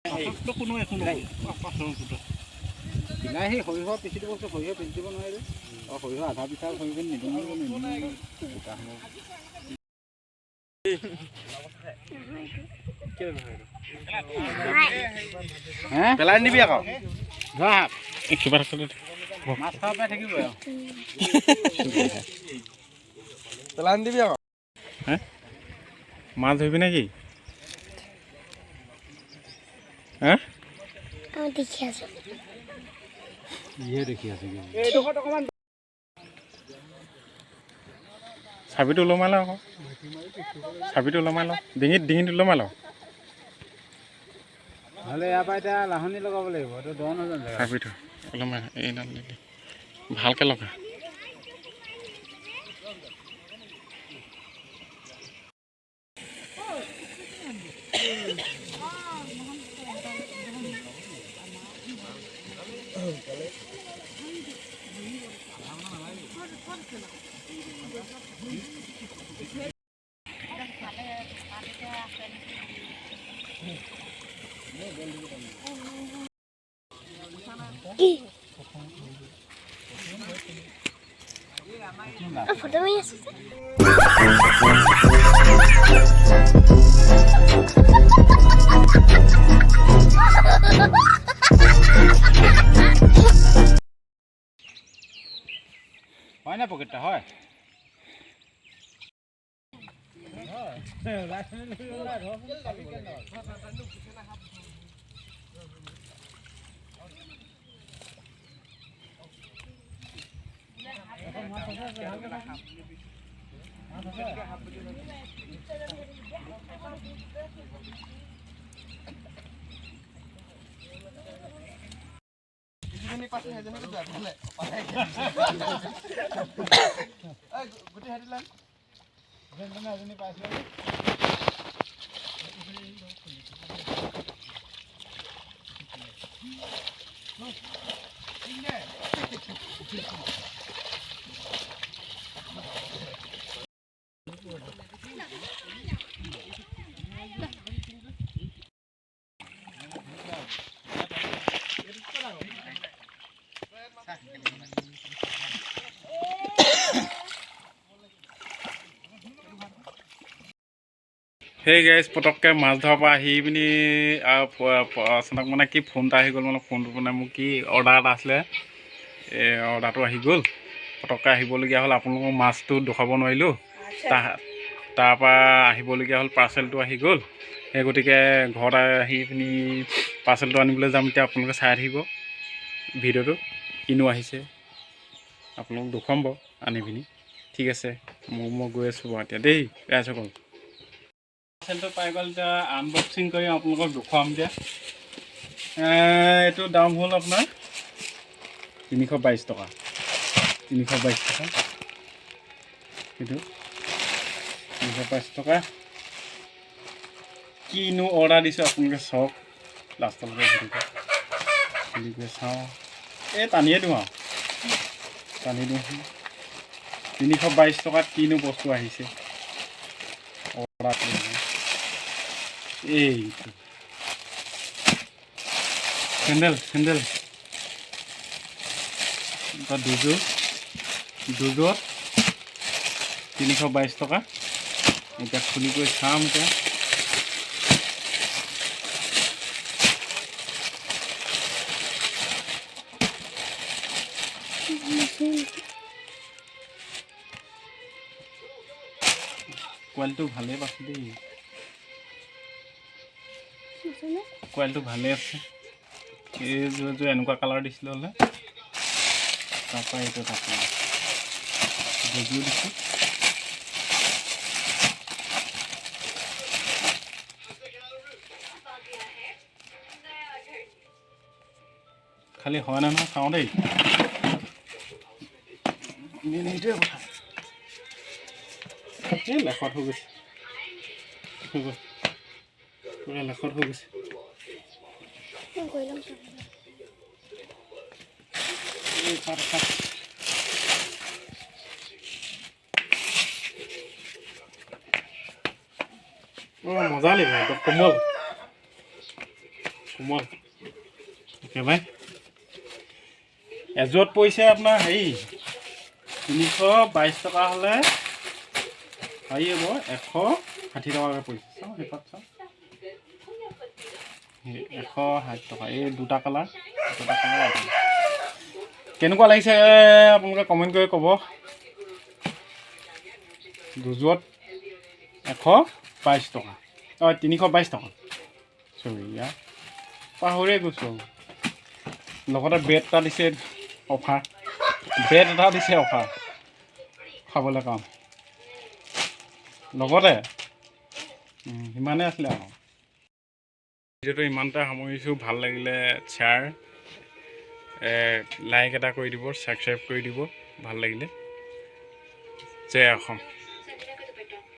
কোনো একো নহয়। বিলাহী সৰিয়হ পিচি দিব, সৰিয়হ পিচি দিব নোৱাৰিলে আৰু সৰিয়হ আধা পিচা সৰিয়হ নিদিওঁ নিদিওঁ। পেলাই নিবি আকৌ। ধৰা কিবা মাছ খাব পাই থাকিব আৰু। পেলাই নিদিবি আকৌ। মাছ ধৰিবি নেকি? হা, দেখি আছো। ইহে দেখি আছো। চাবিটো ওলমাই ল আকৌ, চাবিটো ওলমাই ল, ডিঙিত ডিঙিত ওলমাই ল। নহ'লে ইয়াৰ পৰা এতিয়া লাহনি লগাব লাগিব, এইটো দ নহয় জানো? চাবিটো ওলমাই এইডাল দিলি ভালকৈ লগা। ফটো মাৰি আছো। হয় না পকেটটা হয়। সেই গাইজ, পটককৈ মাছ ধৰাৰ পৰা আহি পিনি আচানক মানে কি ফোন এটা আহি গ'ল। মানে ফোনটো মানে মোৰ কি অৰ্ডাৰ এটা আছিলে, এই অৰ্ডাৰটো আহি গ'ল, পটককৈ আহিবলগীয়া হ'ল। আপোনালোকক মাছটো দেখুৱাব নোৱাৰিলোঁ। তাৰপৰা আহিবলগীয়া হ'ল, পাৰ্চেলটো আহি গ'ল। সেই গতিকে ঘৰত আহি পিনি পাৰ্চেলটো আনিবলৈ যাম। এতিয়া আপোনালোকে চাই থাকিব ভিডিঅ'টো, কিনো আহিছে আপোনালোকক দেখুৱাম বাৰু আনি পিনি। ঠিক আছে, মই গৈ আছোঁ বাৰু এতিয়া দেই ৰাইজসকল। পাৰ্চেলটো পাই গ'ল, এতিয়া আনবক্সিং কৰি আপোনালোকক দেখুৱাম। এতিয়া এইটো দাম হ'ল আপোনাৰ 322 টকা, 322 টকা। এইটো 322 টকা। কিনো অৰ্ডাৰ দিছোঁ আপোনালোকে চাওক লাষ্টলৈকে ভিডিঅ'টো খুলি গৈ চাওঁ। এই টানিয়ে দিওঁ আৰু, টানি দিওঁ। 322 টকাত কিনো বস্তু আহিছে অৰ্ডাৰ। এইটো চেণ্ডেল, চেণ্ডেল দুযোৰ, দুযোৰত 322 টকা। এতিয়া খুলি কৰি চাম। এতিয়া কোৱালিটিটো ভালেই পাইছোঁ দেই, কোৱালিটিটো ভালেই আছে। এইযোৰ এনেকুৱা কালাৰ দিছিলে হ'লে। তাৰপৰা এইটো আপোনাৰ দুযোৰ দিছোঁ। খালি হয় নে নহয় চাওঁ দেই। সেইটোৱে কথা, এই লেখত হৈ গৈছে, হৈ গ'ল, পূৰা লেখত হৈ গৈছে। মজা লাগিব, একদম কোমল। কোমল একেবাৰে। এযোৰত পৰিছে আপোনাৰ হেৰি 322 টকা হ'লে হেৰি হ'ব, 160 টকাকৈ পৰিছে। চাওঁ, সেইপাত চাওঁ। সেই 160 টকা। এই দুটা কালাৰ, দুটা কালাৰ আছে। কেনেকুৱা লাগিছে আপোনালোকে কমেণ্ট কৰি ক'ব। দুযোৰত 122 টকা, অঁ, 322 টকা, চৰি, ইয়াৰ পাহৰিয়ে গৈছোঁ। লগতে ব্ৰেড এটা দিছে অফাৰ, ব্ৰেড এটা দিছে অফাৰ খাবলৈ কাৰণে লগতে। সিমানেই আছিলে আৰু। ভিডিঅ'টো ইমানতে সামৰিছোঁ। ভাল লাগিলে শ্বেয়াৰ, লাইক এটা কৰি দিব, ছাবস্ক্ৰাইব কৰি দিব ভাল লাগিলে। জয় অসম।